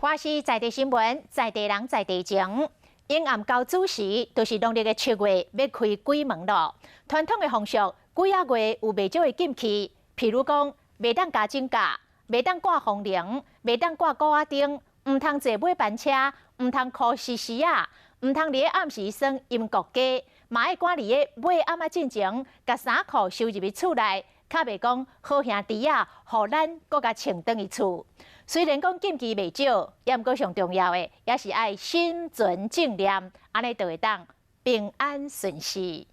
華視在地新聞，在地人在地情。陰暗交子時，就是農曆的7月，欲開鬼門囉。傳統的風俗，鬼仔月有袂少的禁忌，譬如講，袂當咬指甲，袂當掛風鈴，袂當掛鼓仔燈，毋通坐尾班車，毋通箍獅絲仔，毋通佇咧暗時耍音樂雞，嘛愛趕佇咧尾暗仔進前，共衫褲收入去厝內，較袂講好兄弟仔，予咱閣共穿轉去厝。雖然講禁忌袂少，也毋過上重要的，也是愛心存正念，按呢就會當平安順遂。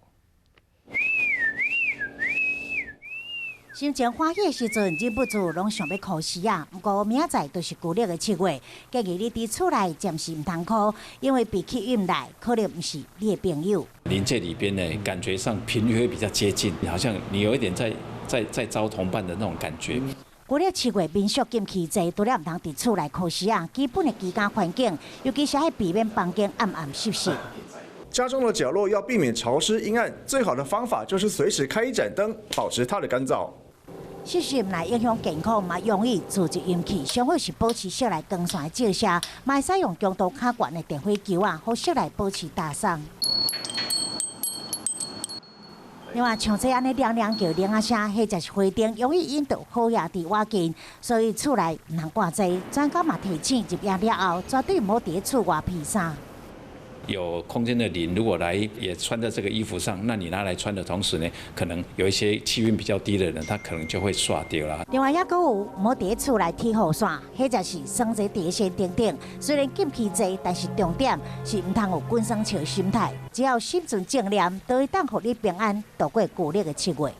心情歡喜的時陣，忍不住攏想欲箍絲仔。毋過明仔載就是舊曆的7月，建議你佇厝內暫時毋通箍，因為被氣運來，可能毋是你的朋友。靈界裡邊呢，感覺上頻率會比較接近，好像你有一點在招同伴的那種感覺。舊曆7月民俗禁忌濟，除了毋通佇厝內箍絲仔，基本的居家環境，尤其是愛避免房間暗暗濕濕。家中的角落要避免潮濕陰暗，最好的方法就是隨時開一盞燈，保持它的乾燥。濕濕來影響健康，嘛容易聚集陰氣。上好是保持室內光線的照射，嘛會使用強度較懸的電火球仔，予室內保持焦鬆。另外，像這按呢涼涼叫鈴仔聲，彼就是花燈，容易引導好兄弟倚近，所以厝內毋通掛這。專家嘛提醒，入夜了後，絕對毋好佇厝外披衫。有空間的靈，如果來也穿在這個衣服上，那你拿來穿的同時呢，可能有一些氣運比較低的人，他可能就會煞著啦。另外，抑閣有毋好佇厝內天雨傘，彼就是耍坐佇仙頂頂。雖然禁忌濟，但是重點是毋通有滾耍笑心態。只要心存正念，都會當予你平安度過舊曆的7月。